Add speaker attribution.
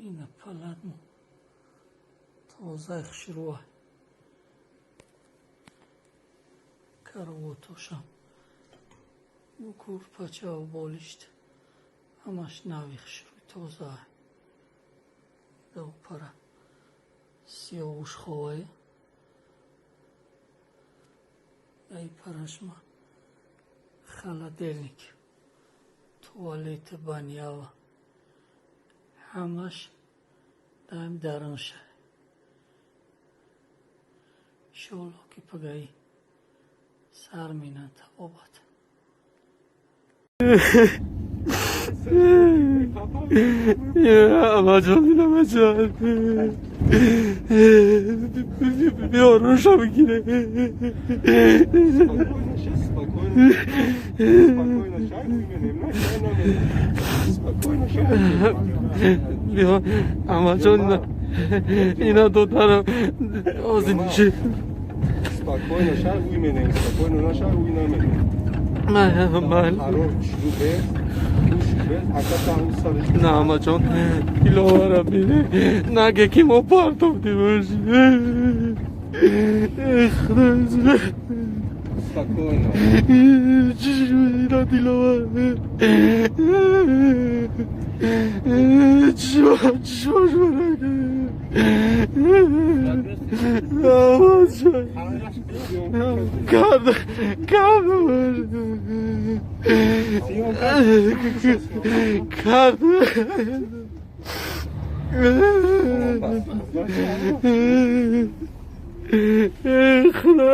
Speaker 1: Ина палатмо тозаи хушрӯа. Каравотошам бо курпачаву болишт ҳамаш нави хушрӯи тозаа. Пара сиёвуш ховае. Ай парашма холодильник, туалет, банява ҳамаш даим дарунша. Иншоалло ки пагаи сар минан табобат.
Speaker 2: Амаҷон, инамаҷон, биёрушам гире. Биё, амаҷон, ина додарам озинчи.
Speaker 3: Спокойно, шар уйменем, спокойно, на шар уйнаменем.
Speaker 2: На, амаҷон, диловарам бине, наге ки мо партофтимаш.
Speaker 3: Спокойно.
Speaker 2: Чӣ шуд, ина диловар? Чишмош барака. Амаҷон. Карда, карда. Карда. Худо.